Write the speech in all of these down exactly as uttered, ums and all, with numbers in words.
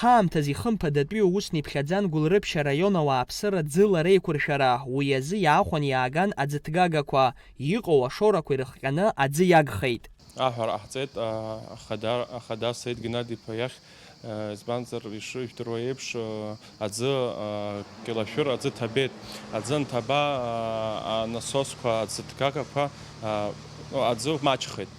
Аамҭазы ихымԥадатәиу усны иԥхьаӡан Гәылрыԥшь араион ауааԥсыра ӡыла реиқәыршәара, уи азы иаахәан иааган аӡыҭгагақәа, иҟоу ашорақәа ирыхҟьаны аӡы иагхеит. Аҳәара ҟаҳҵеит, а, ахада, ахада Саид Геннади-иԥа иахь, а, избанзар, ишыжәдыруа еиԥш, а, аӡы, а, Кьалашәыр аӡы ҭабеит. Аӡы анҭаба, а, анасосқәа, аӡыҭгагақәа, а, ну, аӡы маҷхеит.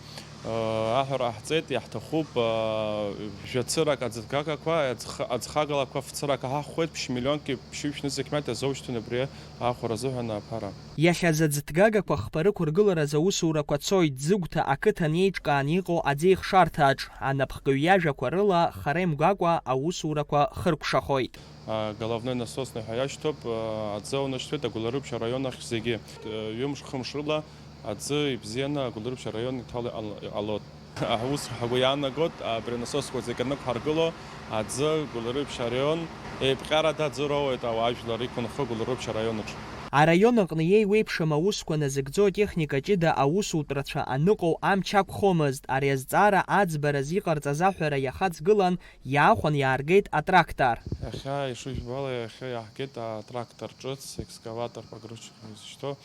А, аҳәара ҟаҳҵеит, иаҳҭахуп, а, жәацырак аӡыҭгагақәа, аӡх-, аӡхагалақәа фцырак аҳахуеит, ԥшь миллионки ԥшьышә нызқь мааҭ иазоужьҭын абри аахәара азыҳәан аԥара. Иахьазы аӡыҭгагақәа хԥа рықәыргыларазы аусурақәа цоит, Ӡыгәҭа ақыҭан еиҿкааны иҟоу аӡеихшарҭаҿ, анапхгаҩ иажәақәа рыла, хара имгәакәа аусурақәа хыркәшахоит. А, головной насосный ҳәа иашьҭоуп, а, аӡы аунашьҭуеит Агәылрыԥшь араион ахь зегьы. Ҩымш-хымш рыла аӡы ибзианы Агәылрыԥшь араион иҭало иҟал-, иҟалоит. Аус ҳгәы иаанагоит, абри анасосқәа зегьы анықәҳаргыло, аӡы Гәылрыԥшь араион еиԥҟьарада аӡы роуеит ауаажәлар иқәынхо Гәылрыԥшь араион аҿы. Араион аҟны иеиуеиԥшым аусқәа назыгӡо атехника ҷыда аусутәрацәа аныҟоу амч ақәхомызт, ари азҵаара аӡбараз иҟарҵаз аҳәара иахаҵгылан, иаахәан иааргеит атрактор. Иахьа ишыжәбо ала, иахьа иаҳгеит атрактор ҿыц, экскаватор погрузчик ҳәа изышьҭоу.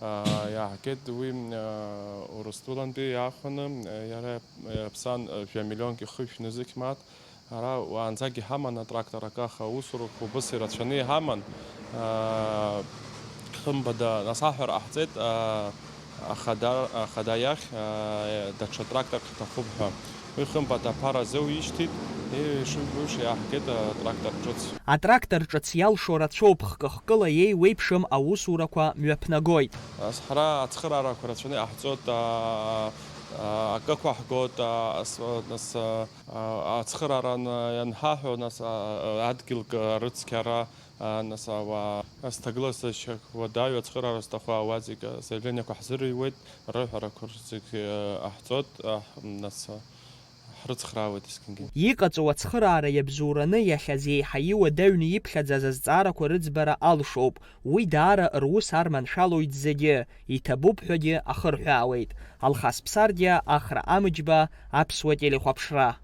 А, иаҳгеит уи, а, Урыстәылантәи иаахәаны, а, иара иаԥсан, а, жәа миллионки хышә нызқь мааҭ. Ара уаанӡагь иҳаман атрактор акы, аха аусурақәа убыс ирацәаны иҳаман. А, хымԥада, нас аҳәара ҟаҳҵеит, а, ахада, ахада иахь, а, даҽа тракторк ҳҭахуп ҳәа. Уи хымԥада аԥара азы уишьҭит, и-, ишыжәбо еиԥш, иаҳгеит атрактор ҿыц. Атрактор ҿыц иалшо рацәоуп, хкы-хкыла иеиуеиԥшым аусурақәа мҩаԥнагоит. Нас ҳара ацхыраарақәа рацәаны иҟаҳҵоит, а, а, акы ықәаҳгоит, а, ас-, нас, а, ацхыраара ан-, ианҳаҳәо, нас, а, а, адгьылк, а, рыцқьара, а, нас ауаа, нас ҭагылазаашьак уадаҩу ацхыраара зҭаху ауаа зегьы заявлениақәа ҳзырыҩуеит, рыҳәарақәа зегьы, а, ҟаҳҵоит, а, нас, а, ҳрыцхраауеит есқьынгьы. Иҟаҵоу ацхыраара иабзоураны иахьазы еиҳа иуадаҩны иԥхьаӡаз азҵаарақәа рыӡбара алшоуп. Уи даара рус арманшәалоит зегьы, иҭабуп ҳәагьы ахырҳәаауеит. Алхас Ԥсардиа, Ахра Амыџьба, Аԥсуа телехәаԥшра.